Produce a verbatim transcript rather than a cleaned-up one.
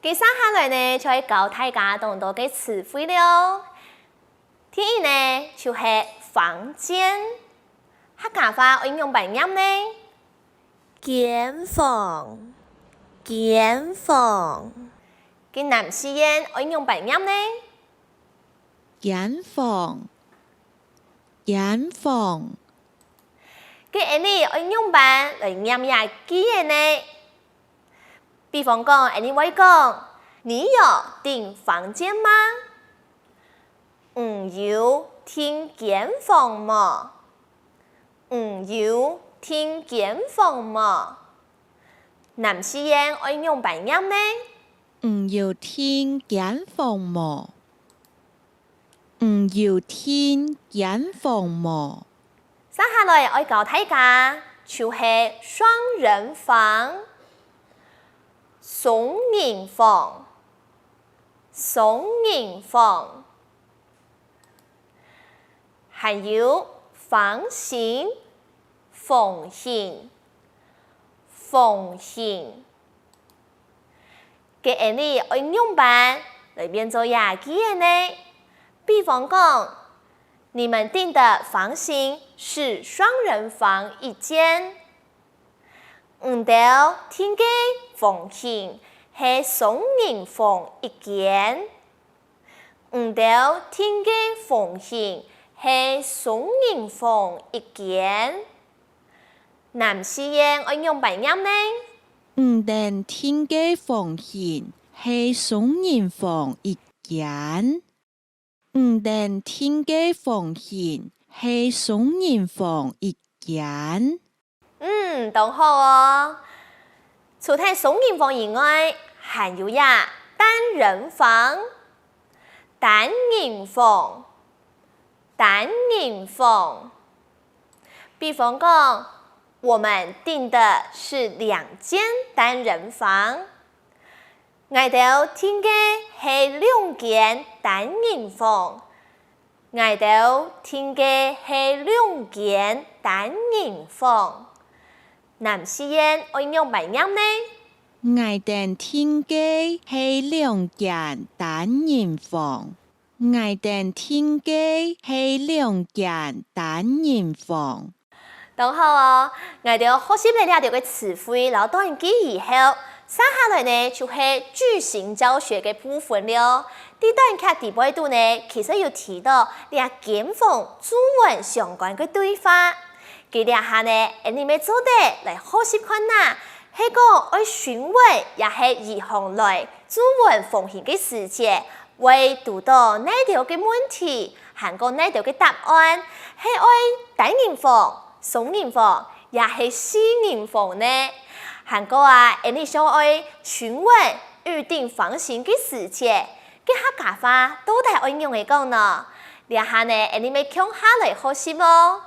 接下來呢，就愛教大家當多个詞彙了。第一呢，就係房間。客家話愛仰般唸呢？間房，間房。該南四縣愛仰般唸呢？間房，間房。該𠊎俚愛仰般來唸這句仔呢？比方講，𠊎俚會講：「你有訂房間嗎？」你有訂間房無？你有訂間房無？南四縣愛仰般唸呢？你有訂間房無？你有訂間房無？接下來愛教大家，就係雙人房、雙人房、雙人房，還有房型、房型、房型。 該𠊎俚愛仰般來變做這句仔呢？比方講，你們訂的房型是雙人房一間。你兜訂个房型係雙人房一間。你兜訂个房型係雙人房一間。南四縣愛仰般唸呢？ 你兜訂个房型係雙人房一間。你兜訂个房型係雙人房一間。嗯，當好哦！除忒雙人房以外，還有呀，單人房、單人房、單人房。比方講，我們訂的是兩間單人房。 𠊎兜訂个係兩間單人房。𠊎兜訂个係兩間單人房。南四縣愛仰般唸呢？𠊎兜訂个係兩間單人房。𠊎兜訂个係兩間單人房。 當好哦！𠊎兜學習了這兜个詞彙摎短句以後，接下來呢就係句型教學个部分了。在短劇裡背肚呢，其實有提到這間房注文相關个對話。該這下呢，𠊎俚乜做得來學習看啊，係講愛詢問也係預先來注文房型个時節， 會堵著哪兜个問題，還過哪兜个答案，係愛單人房、雙人房，也係四人房呢？還過啊，𠊎俚想愛詢問預訂房型个時節，該客家話到底愛仰仔講呢？這下呢，𠊎俚乜共下來學習哦！